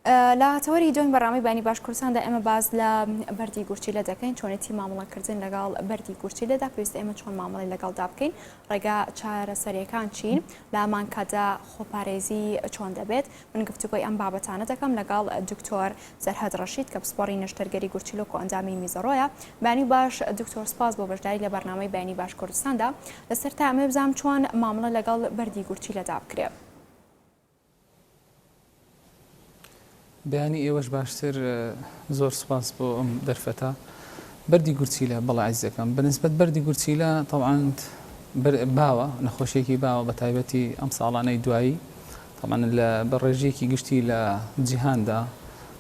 لە تەوەری دووەمی بەرنامەی بەیانی باش کوردستاندا ئێمە باس لە بەردی گورچیلە دەکەین، چۆنێتی مامەڵەکردن لەگەڵ بەردی گورچیلەدا، پێویستە ئێمە چۆن مامەڵەی لەگەڵدا بکەین، ڕێگا چارەسەریەکان چین، لە هەمان کاتدا خۆپارێزی چۆن دەبێت. من گفتوگۆی ئەم بابەتانە دەکەم لەگەڵ دکتۆر سەرهەد ڕەشید کە پسپۆڕی نەشتەرگەری گورچیلە و کۆئەندامی میزەڕۆیە. بەیانی باش دکتۆر، سپاس بۆ بەشداری لە بەرنامەی بەیانی باش کوردستاندا. لەسەر تا ئەمەوێ بزانم چۆن مامەڵە لەگەڵ بەردی گورچیلەدا بکرێ. بەیانی ئێوەش باشتر زۆر سوپاس بۆ ئەم دەرفەتە. بەردی گورچیلە بەڵێ عەزیزەکەم بە نسبەت بەردی گورچیلە تەبعەن باوە نەخۆشیەکی باوە بە تایبەتی ئەم ساڵانەی دوایی تەبعەن لە بە ڕێژەیەکی گشتی لە جیهاندا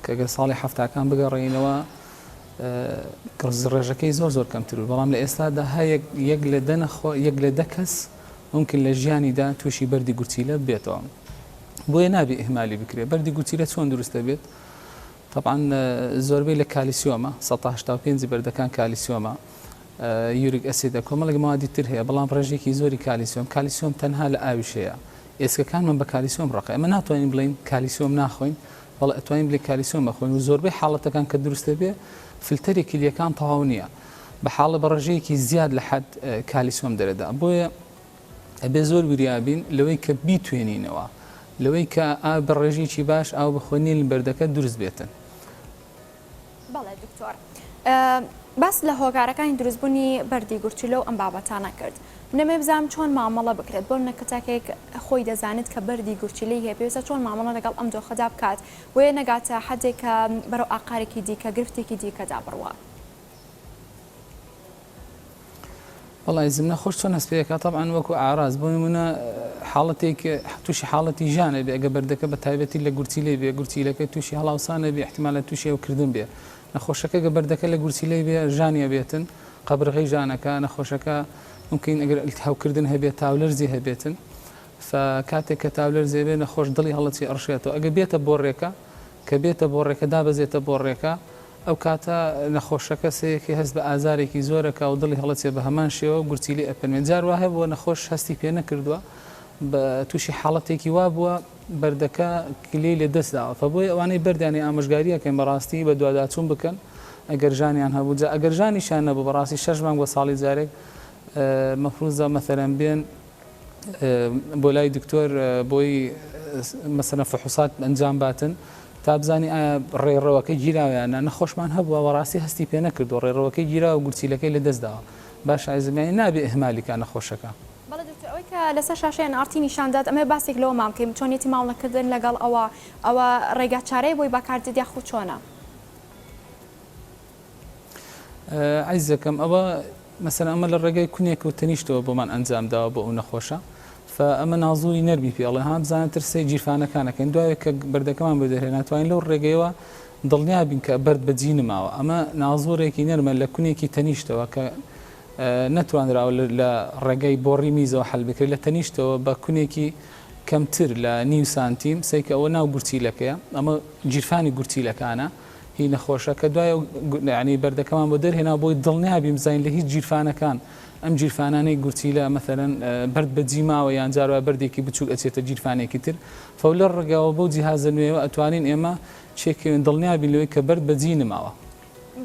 کە گەر ساڵی حەفتاکان بگەڕێینەوە ڕێژەکەی زۆر زۆر کەمتر بوو بەڵام لە ئێستادا هە یەک لە دە نەخۆ یەک لە دە کەس ممکن لە ژیانیدا تووشی بەردی گورچیلە ببێتەوە بۆیە نابێ ئیهمالی بکرێت بەردی گورچیلە چۆن دروست دەبێت طبعا زۆربەی لە کالیسیۆمە 185 بەردەکان کالیسیۆمە uric acid ە کۆمەڵێک موادی تر هەیە بەڵام ڕێژێکی زۆری کالیسیۆم کالیسیۆم تەنها لە ئاویش هەیە ئێسکەکانمان بە کالیسیۆم ڕەقە ئێمە ناتوانین بڵێین کالیسیۆم ناخۆین بەڵێ ئەتوانین بڵێین کالیسیۆم ئەخۆین و زۆربەی حاڵەتەکان کە دروست دەبێ فلتەری کلیەکان تەواو نییە بە حاڵە بە ڕێژەیەکی زیاد لە حەد کالیسیۆم دەرەدا بۆیە ئەبێ زۆر وریا بین لەوەی کە بیتوێنینەوە لەوەی کە ئا بە ڕێژەیەکی باش ئاو بخۆین نێلین بەردەکە دروست بێتن. بەڵێ دکتۆر باست لە هۆکارەکانی دروستبوونی بەردی گورچیلە و ئەم بابەتانە کرد منەمەوێ بزانم چۆن مامەڵە بکرێت بۆ نمونە کە تاکێک خۆی دەزانێت کە بەردی گورچیلەی هەیە پێویستە چۆن مامەڵە لەگەڵ ئەم دۆخەدا بکات بۆیە نەگاتە حەدێک کە بەرەو ئاقارێکی دیکە گرفتێکی دیکەدا بڕوا. وەڵا ئیزم نەخۆش چۆن هەست پێ ئەکا تەبعەن وەکو ئاراز بۆ نمونە حاڵەتێک تووشی حاڵەتی ژانە بێ ئەگە بەردەکە بە تایبەتی لە گورچیلەی بێ گورچیلەکە تووشی هەڵاوسانە بێ احتیمالە تووشی ئەو کردن بێ نەخۆشەکە گە بەردەکە لە گورچیلەی بێ ژانی ئەبێتن قەبرغەی ژانەکە نەخۆشەکە ممکن ئەگەر التهابکردن هەبێت تاولەرزی هەبێتن فکاتێک کە تاولەرزێ بێ نەخۆش دڵی هەڵەچێ ئەڕشێتەوە ئەگە بێتە بۆڕێکە کە بێتە بۆڕێکە دابەزێتە بۆڕێکە ئەو کاتە نەخۆشەکە سەیەکی هەست بە ئازارێکی زۆر ئەکا و دڵی هەڵەچێ بە هەمان شێوە گورچیلەی ئەپەرمێ جار وا هەبووە نەخۆش هەستی پێ نەکردووە بە تووشی حاڵەتێکی وا بووە بەردەکە کلیەی لە دەست داوە فە بۆیە ئەوانەی بەردیان هەیە ئامۆژگاری ئەکەین بەڕاستی بەدواداچوون بکەن ئەگەر ژانیان هەبوو جا ئەگەر ژانیشیان نەبوو بەڕاستی شەش مانگ بۆ ساڵی جارێک مەفروزە مەسەلەن بێن بۆ لای دکتۆر بۆی مەسەلەن فحوسات ئەنجام باتن تا بزانی ئایا ڕێڕەوەکەی گیراوە یان نا نەخۆشمان هەبووە بەڕاستی هەستی پێ نەکردووە ڕێڕەوەکەی گیراوە گورچیلەکەی لەدەست داوە باشە ئەزیزم یانی نابێ ئیهمالی کا نەخۆشەکە. بەڵێ دکتۆر ئەوەی کە لەسەر شاشەی ئێن ئاڕ تی نیشان دات ئەمەوێ باسێک لەوەمان بکەین چۆنیەتی مامڵەکردن لەگەڵ ئەوە ئەوە ڕێگا چارەیە بۆی بەکاردێت یاخود چۆنە؟ عەزیزەکەم ئەوە مەسەلەن ئەمە لە ڕێگای کونێک و تەنیشتەوە بۆمان ئەنجام داوە بۆ ئەو نەخۆشە فە ئەمە نازوری نەرمی پێ ئەڵێن ها بزانە ترسەی جیرفانەکان ئەکەین دوایە کە بەردەکەمان بۆ دەرهێنا توانین لەو ڕێگەیەوە دڵنیا بین کە بەرد بەجی نماوە ئەمە نازورێکی نەرمە لە کونێکی تەنیشتەوە کە نەتوانراوە لە ڕێگەی بۆڕی میزەوە حل بکرێت لە تەنیشتەوە بە کونێکی کەمتر لە نیو سانتیم سەیکە ئەوە ناو گورچیلەکەیە ئەمە گیرفانی گورچیلەکانە هی نەخۆشە کە دوای ئەو یانی بەردەکەمان بۆ دەرهێنا بۆی دڵنیا بین بزانین لە هیچ گیرفانەکان ئەم گیرفانانەی گورچیلە مەسەلەن بەرد بە جی ماوە یان جار وایە بەردێکی بچووک ئەچێتە گیرفانێکی تر فەو لە ڕگەوە بەو جیهازە نوێیەوە ئەتوانین ئێمە چێکەوین دڵنیا بین لەوەی کە بەرد بە جی نماوە.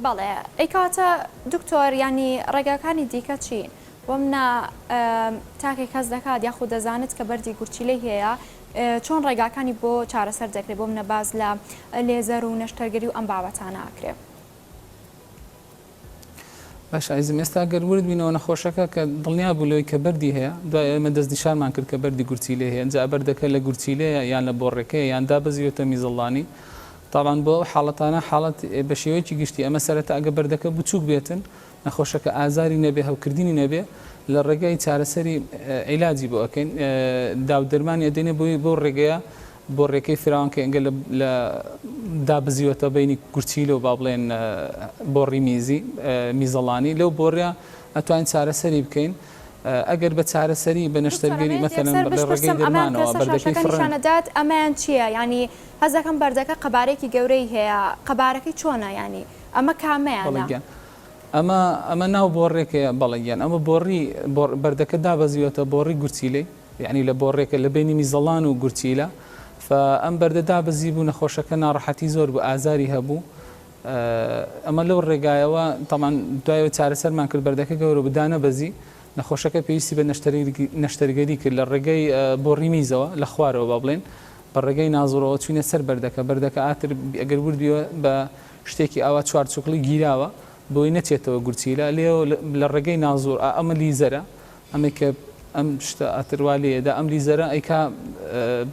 بەڵێ ئەی کەواتە دکتۆر یانی ڕێگاکانی دیکە چین؟ بۆمنە تاکێک هەست دەکات یاخود دەزانێت کە بەردی گورچیلەی هەیە چۆن ڕێگاکانی بۆ چارەسەر دەکرێت بۆ منە باس لە لێزەر و نەشتەرگەری و ئەم بابەتانە ئەکرێ. باشە ئەزیزم ئێستا گەر ورد بینەوە نەخۆشەکە کە دڵنیا بوو لەوەی کە بەردی هەیە دوای ئێمە دەستنیشانمان کرد کە بەردی گورچیلەی هەیە جا بەردەکە لە گورچیلەیە یان لە بۆڕێکەیە یان دابەزیوەتە میزەڵانی تاوان بۆ ئەو حاڵەتانە حاڵەت بە شێوەیەکی گشتی ئەمە سەرەتا ئەگە بەردەکە بچووک بێتن نەخۆشەکە ئازاری نەبێ هەوکردنی نەبێ لە ڕێگای چارەسەری عیلاجی بۆ ئەکەین داو دەرمانی ئەدەینێ بۆی بەو ڕێگەیە بۆ ڕێکەی فراوان کە ئەگەر لە دابزیوەتە بینی گورچیلە و با بڵێن بۆڕی میزی میزەڵانی لەو بۆڕە ئەتوانین چارەسەری بکەین ئەگەر بە چارەسەری بە نەشتەرگەری مەسەلەن لە ڕێگەی دەرمانەوە بەردەکەی فڕن. نیشانەدات ئەمەیان چییە یانی هەست دەکەم بەردەکە قەبارەیەکی گەورەی هەیە قەبارەکەی چۆنە یانی ئەمە کامەیانە؟ ئەمە ئەمە ناو بۆڕێکەیە بەڵێ گیان ئەمە بۆڕی بەردەکە دابەزیوەتە بۆڕی گورچیلەی یعنی لە بۆڕێکە لە بینی میزەڵان و گورچیلە. فە ئەم بەردە دابەزی بوو نەخۆشەکە ناڕەحەتی زۆر بوو ئازاری هەبوو ئەمە لەو ڕێگایەوە تەمان دوایەوە چارەسەرمان کرد بەردەکە گەورە بوو دانەبەزی نەخۆشەکە پێویستی بە نەشتەرگەری کرد لە ڕێگەی بۆڕی میزەوە لە خوارەوە با بڵێن بە ڕێگەی نازوڕەوە چوینە سەر بەردەکە بەردەکە ئاتر ئەگەر ورد بیەوە بە شتێکی ئاوا چوارچوکڵی گیراوە بۆی نەچێتەوە گورچیلە لێ لە ڕێگەی نازوڕ ئەمە لیزەرە ئەمەی کە ئەم شتە ئەتر وا لێیەدا ئەم لیزەرە ئەیکا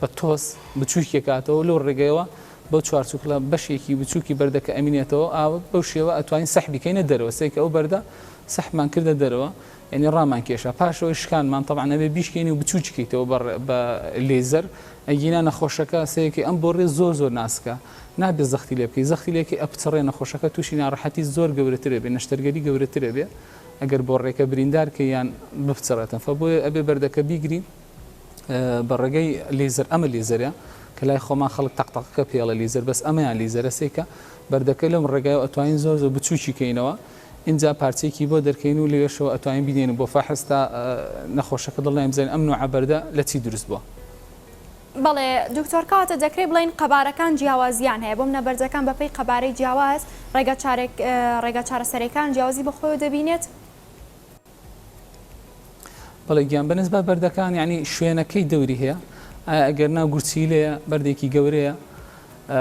بە تۆز بچووکی ئەکاتەوە لەو ڕێگەیەوە بەو چوارچوکڵە بەشێکی بچووکی بەردەکە ئەمینێتەوە ئا بەو شێوە ئەتوانین سەحبی کەینە دەرەوە سەیکە ئەو بەردە سەحبمان کردە دەرەوە یعنی ڕامان کێشا پاشەوەی شکانمان تەبعەن ئەبێ بیشکێنی و بچووکی کەیتەوە بە بە لێزەر ئەگینا نەخۆشەکە سەیەکەی ئەم بۆڕیە زۆر زۆر ناسکە نابێ زەختی لێ بکەی زەختی لێکەی ئەپچڕێ نەخۆشەکە تووشی ناڕەحەتی زۆر گەورەتر ئەبێ نەشتەرگەری گەورەتر ئەبێ ئەگەر بۆڕێکە بریندار کەی یان بپچڕێتن فە بۆیە ئەبێ بەردەکە بیگری بە ڕێگەی لیزەر ئەمە لیزەرە کە لای خۆمان خەڵک تەقتەقەکە پێڵە لیزەر بەس ئەمەیان لیزەرە سێکە بەردەکە لەم ڕێگای ئەتوانین زۆر زۆر بچووکی کەینەوە ئینجا پارچەیەکی بۆ دەرکەین و لەوێشەوە ئەتوانین بینێن بۆ فەحس تا نەخۆشەکە دڵنیای بزانین ئەم نوعە بەردە لە چی دروست بووە. بەڵێ دکتۆر کەواتە دەکرێ بڵێین قەبارەکان جیاوازیان هەیە بۆمنە بەردەکان بەپێی قەبارەی جیاواز ڕێگا چارێک ڕێگا چارەسەرێکان جیاوازی بە خۆیەوە دەبینێت؟ بەڵێ گیان بەنسبەت بەردەکان یعنی شوێنەکەی دەوری هەیە ئایا ئەگەر ناو گورچیلەیە بەردێکی گەورەیە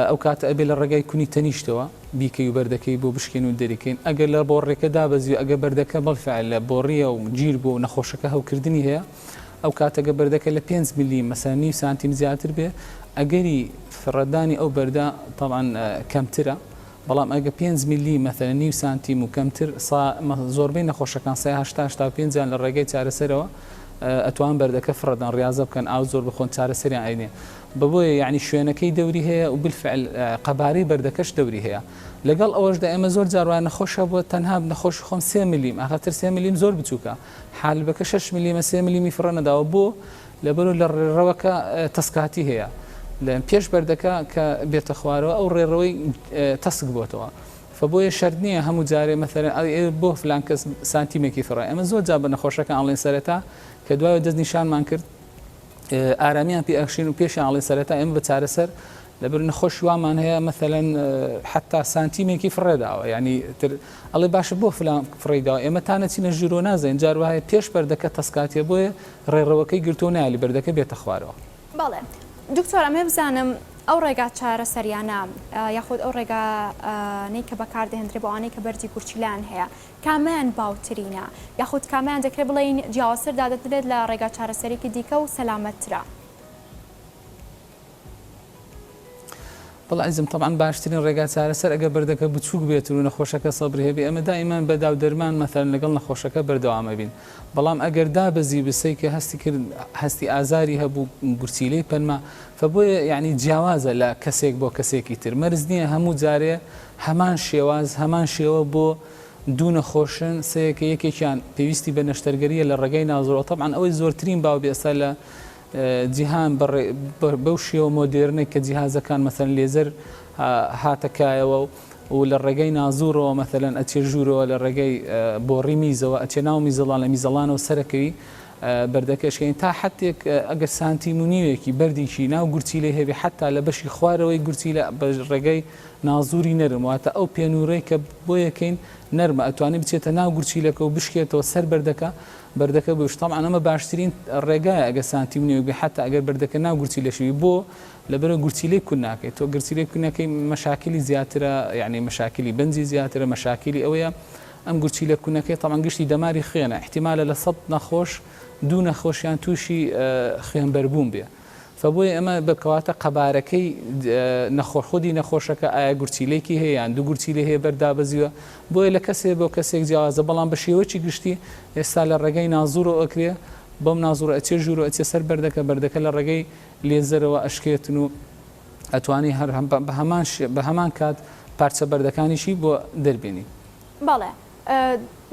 ئەو کاتە ئەبێ لە ڕێگای کونی تەنیشتەوە بیکەی و بەردەکەی بۆ بشکێن و دەریکەین ئەگەر لە بۆڕێکە دابەزی و ئەگەر بەردەکە بەڵفعل لە بۆڕیە و گیر بوو و نەخۆشەکە هەوکردنی هەیە ئەو کاتە گەر بەردەکە لە پێنج ملیم مەسەلەن نیو سانتیم زیاتر بێ ئەگەری فڕەدانی ئەو بەردە تەبعەن کەمترە بەڵام ئەگە پێنج ملیم مەسەلەن نیو سانتیم و کەمتر سا زۆربەی نەخۆشەکان سای 80 85 یان لە ڕێگەی چارەسەرەوە ئەتوان بەردەکە فڕەدەن ڕیازە بکەن ئاو زۆر بخۆن چارەسەریان ئەینێ بەبۆیە یعنی شوێنەکەی دەوری هەیە و بالفعل قەبارەی بەردەکەش دەوری هەیە لەگەڵ ئەوەشدا ئێمە زۆر جار وایە نەخۆش هەبووە تەنها نەخۆش خۆم سێ ملیم ئاخاتر سێ ملیم زۆر بچووکە حالبەکە شەش ملیمە سێ ملیمی فڕە نەداوە بۆ؟ لەبەرو لە ڕێڕەوەکە تەسکاتی هەیە لە پێش بەردەکە کە بێتە خوارەوە ئەو ڕێڕەوەی تەسک بۆتەوە فە بۆیە شەرت نییە هەموو جارێ مەسەلەن ئەی بۆ فلان کەس سانتیمێکی فڕە ئێمە زۆر جار بە نەخۆشەکان ئەڵێن سەرەتا کە دوای دەست نیشانمان کرد ئارامیان پێ ئەخشین و پێشیان ئەڵێن سەرەتا ئێمە بە چارەسەر لەبەر نەخۆشی وامان هەیە مەسەلەن حتا سانتیمێکی فڕێداوە یعنی تر ئەڵێ باشە بۆ فلان فڕێداوە ئێمە تا نەچینە ژوورۆ نازانین جار وایە پێش بەردەکە تەسکاتیە بۆیە ڕێڕەوەکەی گرتووە نایەلی بەردەکە بێتە خوارەوە. بەڵێ دکتۆر ئەمەوێ بزانم ئەو ڕێگا چارەسەریانە یاخود ئەو ڕێگانەی کە بەکاردەهێندرێ بۆ ئەوانەی کە بەردی گورچیلەیان هەیە کامەیان باوترینە یاخود کامەیان دەکرێت بڵێین جیاوازتر دادەنرێت لە ڕێگا چارەسەرێکی دیکە و سەلامەتترە؟ بەڵێ ئەزیزم تەبعەن باشترین ڕێگا چارەسەر ئەگەر بەردەکە بچووک بێت و نەخۆشەکە سەبری هەبێ ئێمە دائیمەن بە داو دەرمان مەسەلەن لەگەڵ نەخۆشەکە بەردەوام ئەبین بەڵام ئەگەر دابەزی بسەی کە هەستی کرد هەستی ئازاری هەبوو گورچیلەی پەنما فە بۆیە یعنی جیاوازە لە کەسێک بۆ کەسێکی تر مەرج نییە هەموو جارێ هەمان شێواز هەمان شێوە بۆ دوو نەخۆشن سەیەکە یەکێکیان پێویستی بە نەشتەرگەریە لە ڕێگای نازۆرەوە تەبعەن ئەوەی زۆرترین باو بێ ئێستا لە جیهان بەو شێوە مۆدێرنەی کە جیهازەکان مەسەلەن لێزەر هاتە کایەوە و لە ڕێگەی نازوڕەوە مەسەلەن ئەچێ ژوورەوە لە ڕێگەی بۆڕی میزەوە ئەچێ ناو میزەڵان لە میزەڵانەوە سەرەکەوی بەردەکە ئەشکێنی تا حەتێک ئەگەر سانتیم و نیوێکی بەردێکی ناو گورچیلەی هەبێ حەتا لە بەشی خوارەوەی گورچیلە بە ڕێگەی نازوری نەرم واتە ئەو پێنوورەی کە بۆ یەکەین نەرمە ئەتوانێ بچێتە ناو گورچیلەکە و بشکێتەوە سەر بەردەکە بەردەکە بوش تەبعەن ئەمە باشترین ڕێگایە ئەگەر سانتیم نیوێک بێ حەتا ئەگەر بەردەکە ناو گورچیلەشی بی بۆ لەبەرئەوە گورچیلەی کون ناکەی تۆ گرچیلەی کون نەکەی مەشاکیلی زیاترە یعنی مەشاکیلی بەنجی زیاترە مەشاکیلی ئەوەیە ئەم گورچیلە کونەکەی تەبعەن گشتی دەماری خوێنە ئیحتیمالە لە سەد نەخۆش دوو نەخۆشیان تووشی خوێنبەربوون بێ فە بۆیە ئێمە بە کەواتە قەبارەکەی نەخۆ خودی نەخۆشەکە ئایا گورچیلەیەکی هەیە یان دوو گورچیلەی هەیە بەر دابەزیوە بۆیە لە کەسێ بۆ کەسێک جیاوازە بەڵام بە شێوەکی گشتی ئێستا لە ڕێگەی نازوڕەوە ئەکرێ بەم نازوڕە ئەچێ ژوورەوە ئەچێ سەر بەردەکە بەردەکە لە ڕێگەی لێزەرەوە ئەشکێتن و ئەتوانی هەر بە هەمان بە هەمان کات پارچە بەردەکانیشی بۆ دەربێنی. بەڵێ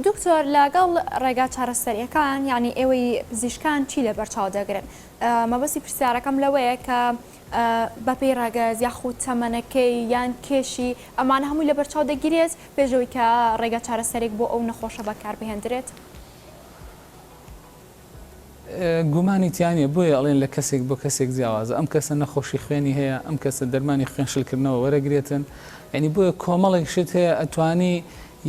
دکتۆر لەگەڵ ڕێگا چارەسەریەکان یانی ئێوەی پزیشکان چی لەبەرچاو دەگرن؟ مەبەستی پرسیارەکەم لەوەیە کە بەپێی ڕەگەز یاخود تەمەنەکەی یان کێشی ئەمانە هەمووی لەبەرچاو دەگیرێت پێش ئەوەی کە ڕێگا چارەسەرێک بۆ ئەو نەخۆشە بەکاربهێندرێت؟ گومانی تیا نیە بۆیە ئەڵێن لە کەسێک بۆ کەسێک جیاوازە ئەم کەسە نەخۆشی خوێنی هەیە ئەم کەسە دەرمانی خوێن شلکردنەوە وەرەگرێتن یعنی بۆیە کۆمەڵێک شت هەیە ئەتوانی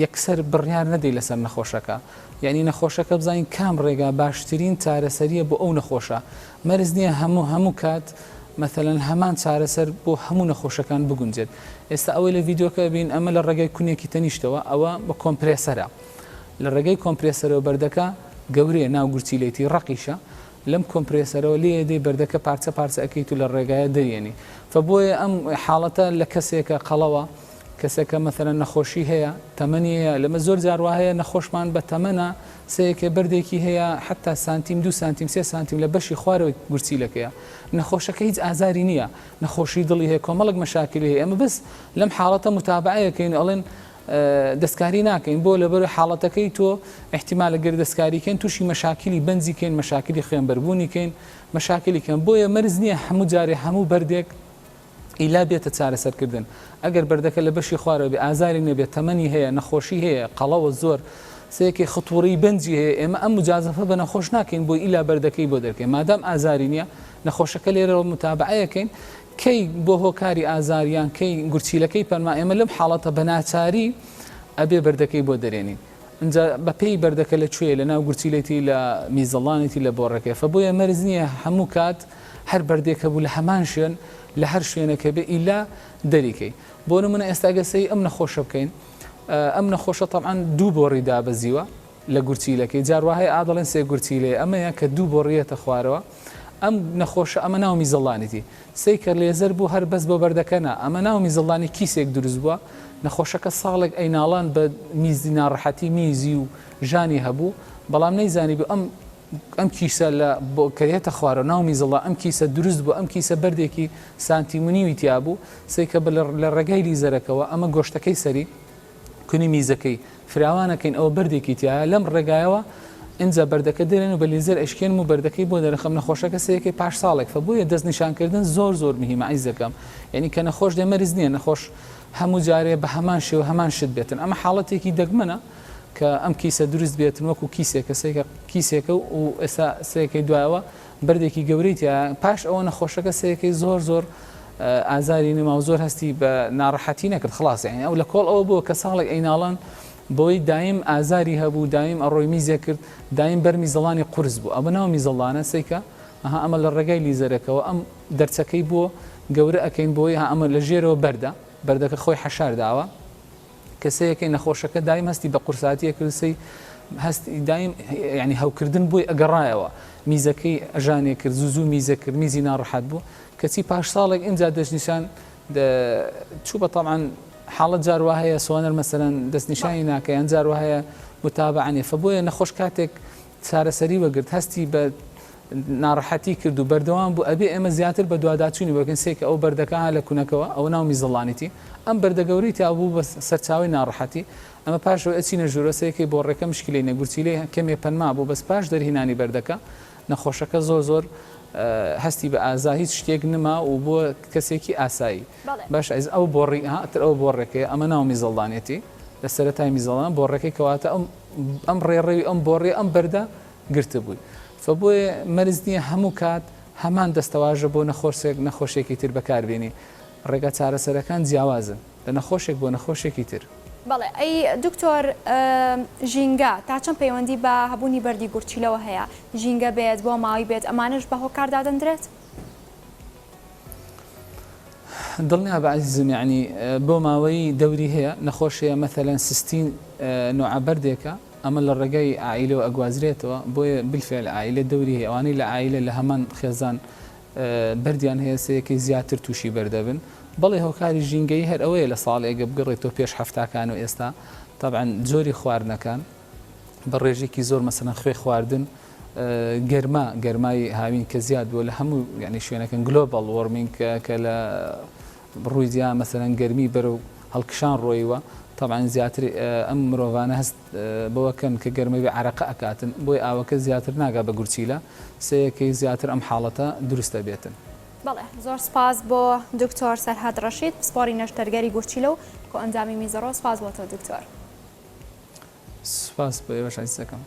یەکسەر بڕیار نەدەی لەسەر نەخۆشەکە یعنی نەخۆشەکە بزانین کام ڕێگا باشترین چارەسەریە بۆ ئەو نەخۆشە مەرج نییە هەموو هەموو کات مەثەلەن هەمان چارەسەر بۆ هەموو نەخۆشەکان بگونجێت ئێستا ئەوەی لە ڤیدیۆکە بین ئەمە لە ڕێگای کونێکی تەنیشتەوە ئەوە بە compressor ە لە ڕێگەی compressor ەوە بەردەکە گەورەیە ناو گورچیلەیتی ڕەقیشە لەم compressor ەوە لێ دێی بەردەکە پارچە پارچە ئەکەیت و لە ڕێگایە دەریێنی فە بۆیە ئەم حاڵەتە لە کەسێکە قەڵەوە کەسێکە مەسەلەن نەخۆشی هەیە تەمەنی هەیە لەمە زۆر جار وا هەیە نەخۆشمان بە تەمەنە سەیەکێ بەردێکی هەیە حتا سانتیم دو سانتیم سێ سانتیم لە بەشی خوارەوەی گورچیلەکەیە نەخۆشەکە هیچ ئازاری نییە نەخۆشی دڵی هەیە کۆمەڵک مەشاکلی هەیە ئەمە بەس لەم حاڵەتە متابعەیەکەین ئەڵێن دەستکاری ناکەین بۆ لەبەر حاڵەتەکەی تۆ احتیمالە گەر دەستکاری کەین تووشی مەشاکلی بەنجی کەین مەشاکلی خوێنبەربوونی کەین مەشاکلی کەن بۆیە مەرج نییە هەموو جارێ هەموو بەردێک ئیلا بێتە چارەسەرکردن ئەگەر بەردەکە لە بەشی خوارەوە بێ ئازاری نەبێت تەمەنی هەیە نەخۆشی هەیە قەڵەوە زۆر سەیەکی خطوڕی بەنجی هەیە ئێمە ئەم مجازەفە بە نەخۆش ناکەین بۆی ئیلا بەردەکەی بۆ دەرکەین مادام ئازاری نییە نەخۆشەکە لێرەوە متابعەیەکەین کەی بۆ هۆکاری ئازار یان کەی گورچیلەکەی پەنما ئێمە لەم حاڵەتە بە ناچاری ئەبێ بەردەکەی بۆ دەرێنین ئینجا بە پێی بەردەکە لە کوێیە لە ناو گورچیلەتی لە میزەڵانێتی لە بۆڕەکەی فە بۆیە مەرج نییە هەموو کات هەر بەردێک هەبوو لە هەمان شوێن لە هەر شوێنێک هەبێ ئیلا دەریکەی بۆ نمونە ئێستا گەر سەیری ئەم نەخۆشە بکەین ئەم نەخۆشە تەبعەن دوو بۆڕی دابەزیوە لە گورچیلەکەی جار وا هەیە ئا دەڵێن سێ گورچیلەیە ئەمەیە کە دوو بۆڕیەتە خوارەوە ئەم نەخۆشە ئەمە ناو میزەڵانیتی سەی کە لێزەر بوو هەر بەس بۆ بەردەکە نا ئەمە ناو میزەڵانی کیسێک دروست بووە نەخۆشەکە ساڵێک ئەیناڵان بە میزی ناڕەحەتی میزی و ژانی هەبوو بەڵام نەیزانی بوو ئەم ئەم کیسە لە بۆ کە یەتە خوارەوە ناو میزەڵا ئەم کیسە دروست بوو ئەم کیسە بەردێکی سانتیم و نیوی تیا بوو سەی کە لە ڕێگای لیزەرەکەوە ئەمە گۆشتەکەی سەری کونی میزەکەی فراوانەکەین ئەوە بەردێکی تیایە لەم ڕێگایەوە ئینجا بەردەکە دەرێن و بە لیزەر ئەشکێنم و بەردەکەی بۆ دەرخەم نەخۆشەکە سەیەکەی پاش ساڵێک فە بۆیە دەستنیشانکردن زۆر زۆر مهمە عیزەکەم یعنی کە نەخۆش دێ مەرج نییە نەخۆش هەموو جارێ بە هەمان شێوە هەمان شت بێتن ئەمە حاڵەتێکی دەگمەنە کە ئەم کیسە دروست بێتن وەکو کیسێکە سێکە کیسێکە و ئێستا سێکەی دوایەوە بەردێکی گەورەی تیا پاش ئەوە نەخۆشەکە سەیەکەی زۆر زۆر ئازاری نەما و زۆر هەستی بە ناڕەحەتی نەکرد خلاص یعنی ئەو لە کۆڵ ئەوە بووە کە ساڵێک ئەیناڵان بۆی دایم ئازاری هەبوو دایم ئەڕۆی میزێ کرد دایم بەر میزەڵانی قورس بوو ئەمە ناو میزەڵانە سەیکە ئەها ئەمە لە ڕێگای لیزەرەکەوە ئەم دەرچەکەی بۆ گەورە ئەکەین بۆی ها ئەمە لە ژێرەوە بەردە بەردەکە خۆی حەشار داوە کە سەیەکەی نەخۆشەکە دایم هەستی بە قورساتی ئەکرد سەی هەستی دایم یعنی هەوکردن بۆی ئەگەڕایەوە میزەکەی ئەژانێ کرد زوو زوو میزە کرد میزی ناڕەحەت بوو کەچی پاش ساڵێک ئینجا دەستنیشان چوو بە تەبعەن حاڵەت جار وا هەیە سۆنەر مەسەلەن دەستنیشانی ناکە یان جار وا هەیە متابعە نیە فە بۆیە نەخۆش کاتێک چارەسەری وەگرت هەستی بە ناڕەحەتی کرد و بەردەوام بوو ئەبێ ئێمە زیاتر بەدواداچوونی بۆ بکەین سەیرکە ئەو بەردەکە ها لە کونەکەوە ئەوە ناو میزەڵانیتی ئەم بەردە گەورەی تیا بوو بە سەرچاوەی ناڕەحەتی ئەمە پاش ئەوەی ئەچینە ژوورەوە سەیرکەی بۆڕێکە مشکیلەی نیە گورچیلەی کەمێ پەنما بوو بەس پاش دەرهینانی بەردەکە نەخۆشەکە زۆر زۆر هەستی بە ئازا هیچ شتێک نما و بووە کەسێکی ئاسایی باش ئەیز ئەو بۆڕی ها تر ئەو بۆڕێکەیە ئەمە ناو میزەڵدانێتی لە سەرەتای میزەڵان بۆڕێکەی کەواتە ئەم ئەم ڕێڕەوی ئەم بۆڕی ئەم بەردە گرتبووی فە بۆیە مەرج نییە هەموو کات هەمان دەستەواژە بۆ نەخۆشێک نەخۆشێکی تر بەکاربێنی ڕێگا چارەسەرەکان جیاوازن لە نەخۆشێک بۆ نەخۆشێکی تر. بەڵێ ئەی دکتۆر ژینگە تا چەند پەیوەندی بە هەبوونی بەردی گورچیلەوە هەیە؟ ژینگە بێت بۆ ماوەی بێت ئەمانەش بە هۆکار دادەندرێت؟ دڵنیابە ئەزیزم یەعنی بۆ ماوەیی دەوری هەیە نەخۆش هەیە مەسەلەن سستین نوعە بەردێکە ئەمە لە ڕێگای عائیلەوە ئەگوازرێتەوە بۆیە بالفعل عائیلە دەوری هەیە ئەوانەی لە عائیلە لە هەمان خێزان بەردیان هەیە سەیەکەی زیاتر تووشی بەردەبن بەڵێ هۆکاری ژینگەیی هەر ئەوەیە لە ساڵێگە بگەڕێتەوە پێش حەفتاکان و ئێستا تەبعەن جۆری خواردنەکان بە ڕێژێکی زۆر مەسەلەن خوێ خواردن گەرما گەرمای هاوین کە زیاد بووە لە هەموو یعنی شوێنەکەن global warming کە لە ڕووی جیا مەسەلەن گەرمی بەرەو هەڵکشان ڕۆیوە تەبعەن زیاتر ئەم مرۆڤانە هەست بەوە کەن کە گەرمەوی عەرەقە ئەکاتن بۆی ئاوەکە زیاتر ناگا بە گورچیلە سەیەکەی زیاتر ئەم حاڵەتە دروست ئەبێتن. بەڵێ زۆر سپاس بۆ دکتۆر سەرهەد ڕەشید پسپۆڕی نەشتەرگەری گورچیلە و کۆئەندامی میزەڕۆ سپاس بۆ تۆ دکتۆر. سپاس بۆ ئێوەش عەزیزەکەم.